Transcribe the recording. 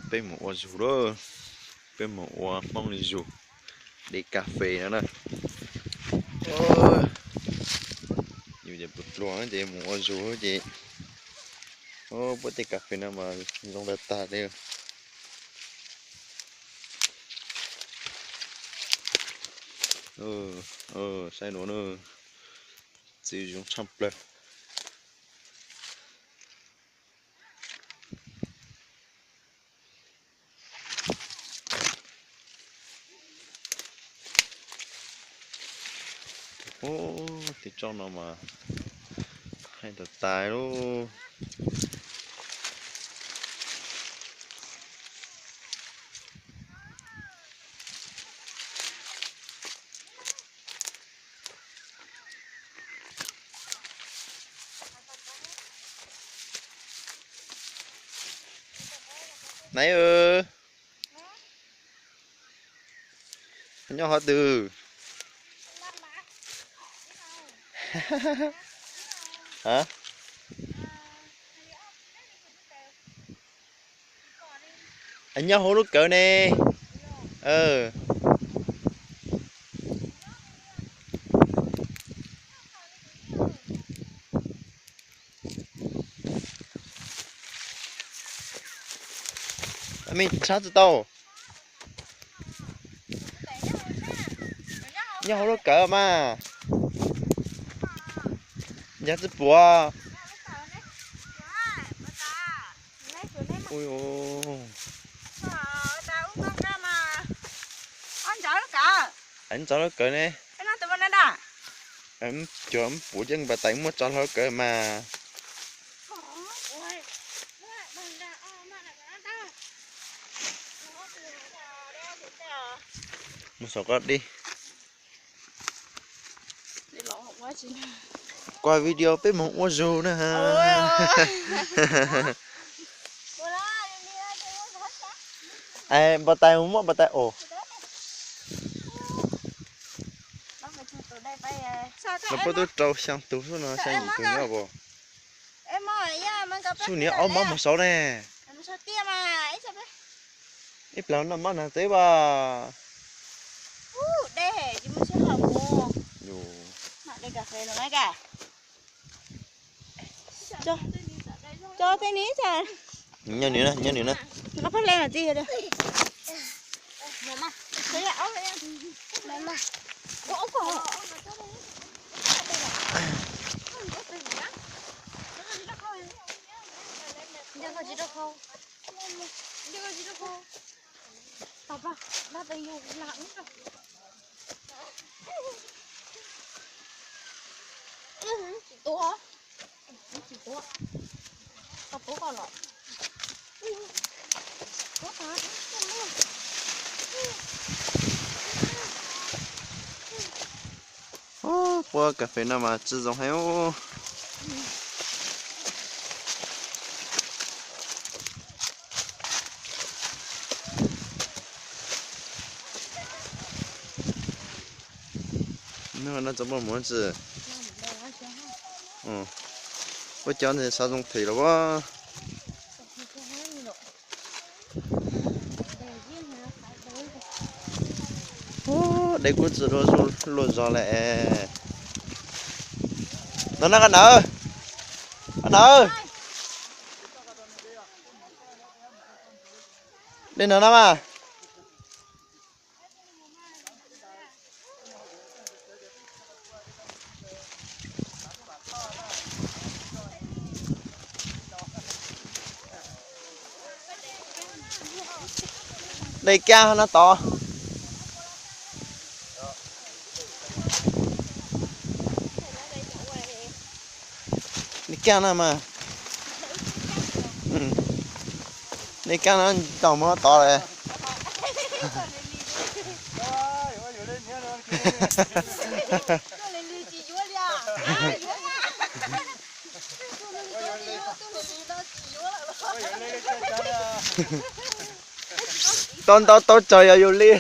Peb mus ua zug lawm, peb mus ua Hmoob li zug, de kas fes no na. Yus ces pluag pluag ces mus ua zug ces, puab tej kas fes no mas zoo tag tag li. Saib nuav na, txiv zoo tshaj plawg. Ub, tej tsob no mas haib tas tas lub. Naiv, nyob qhov twg? Nyob hauv lub kawm ne. Mej tshab tsi tau. Nyob hauv lub kawm mas. Yog tsi puas. Ntxov lub kawm ne. Cuag puas yeej npam tais muab tso hlo lub kawm mas. Mus saum koj dib. Kuaj video peb moog ua zug na ha. Npam tais mus muab npam tais os. Nws puab tub rau xyaa tug xwb no, xyaa yim tug nyob puas. Xub niag aub mab mus saud ne. Ib plag noj mab nag teb as. Nyob nws na, nyob nws na. Puab kas fes no mas tsi zoo heev. Nub no tso muaj muv tsi. Ua cov ntawd xav zoo them los as. Dej kuj tsi luaj zog lawm. No na, qab nawb, qab nawb. Dej no na mas. Dej kaj no tod. Dej kaj no mas. Dej kaj no tau muab tod lawm. Tau ntau tau tsawg yog yus li.